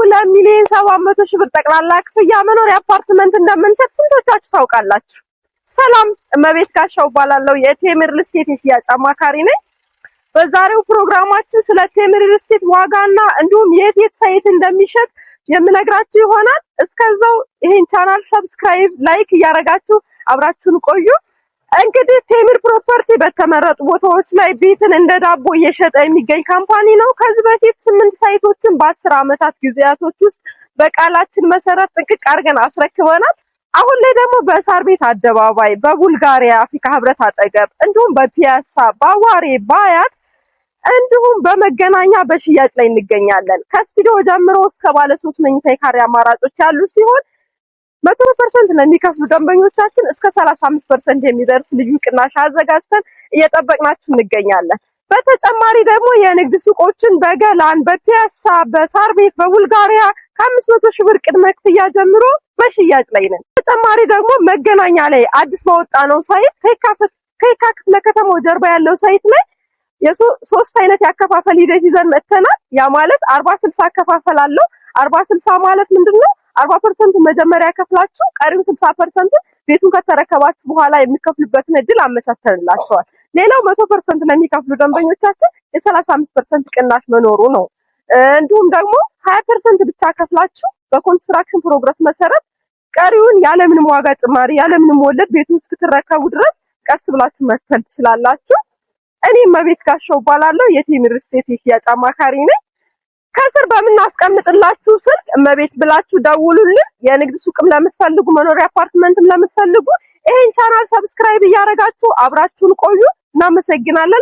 በ2,700,000 ብር ጠቅላላ ክፍያ መኖሪያ አፓርትመንት እንደምንሸጥ ስንቶቻችሁ ታውቃላችሁ? ሰላም፣ እመቤት ጋሻው እባላለሁ። የቴምር ሪል ስቴት የሽያጭ አማካሪ ነኝ። በዛሬው ፕሮግራማችን ስለ ቴምር ሪል ስቴት ዋጋና እንዲሁም የት የት site እንደሚሸጥ የምነግራችሁ ይሆናል። እስከዛው ይሄን channel subscribe፣ like እያደረጋችሁ አብራችሁን ቆዩ። እንግዲህ ቴምር ፕሮፐርቲ በተመረጡ ቦታዎች ላይ ቤትን እንደ ዳቦ እየሸጠ የሚገኝ company ነው። ከዚህ በፊት 8 site ኦችን በ10 አመታት ጊዜያቶች ውስጥ በቃላችን መሰረት ጥንቅቅ አድርገን አስረክበናል። አሁን ላይ ደግሞ በሳር ቤት አደባባይ፣ በቡልጋሪያ አፍሪካ ህብረት አጠገብ እንዲሁም በፒያሳ፣ በአዋሬ፣ በአያት እንዲሁም በመገናኛ በሽያጭ ላይ እንገኛለን። ከስቱዲዮ ጀምሮ እስከ ባለ 3 መኝታ የካሬ አማራጮች ያሉ ሲሆን 100% ለሚከፍሉ ደንበኞቻችን እስከ 35% የሚደርስ ልዩ ቅናሽ አዘጋጅተን እየጠበቅናችሁ እንገኛለን። በተጨማሪ ደግሞ የንግድ ሱቆችን በገላን፣ በፒያሳ፣ በሳር ቤት፣ በቡልጋሪያ ከ500,000 ብር ቅድመ ክፍያ ጀምሮ በሽያጭ ላይ ነን። በተጨማሪ ደግሞ መገናኛ ላይ አዲስ ባወጣነው site ከየካ ክፍለ ከተማው ጀርባ ያለው site ላይ የሶስት አይነት ያከፋፈል ሂደት ይዘን መጥተናል። ያ ማለት 40/60 አከፋፈል አለው። 40/60 ማለት ምንድነው? 40% መጀመሪያ ከፍላችሁ ቀሪው 60% ቤቱን ከተረከባችሁ በኋላ የሚከፍሉበትን እድል አመቻችተንላቸዋል። ሌላው 100% ለሚከፍሉ ደንበኞቻችን የ35% ቅናሽ መኖሩ ነው። እንዲሁም ደግሞ 20% ብቻ ከፍላችሁ በ construction progress መሰረት ቀሪውን ያለምንም ዋጋ ጭማሪ፣ ያለምንም ወለድ ቤቱን እስክትረከቡ ድረስ ቀስ ብላችሁ መክፈል ትችላላችሁ። እኔ እመቤት ጋሻው እባላለሁ። የቴምር ስቴት የሽያጭ አማካሪ ነኝ። ከስር በምናስቀምጥላችሁ ስልክ እመቤት ብላችሁ ደውሉልን። የንግድ ሱቅም ለምትፈልጉ፣ መኖሪያ አፓርትመንትም ለምትፈልጉ ይሄን channel subscribe እያደረጋችሁ አብራችሁን ቆዩ። እናመሰግናለን።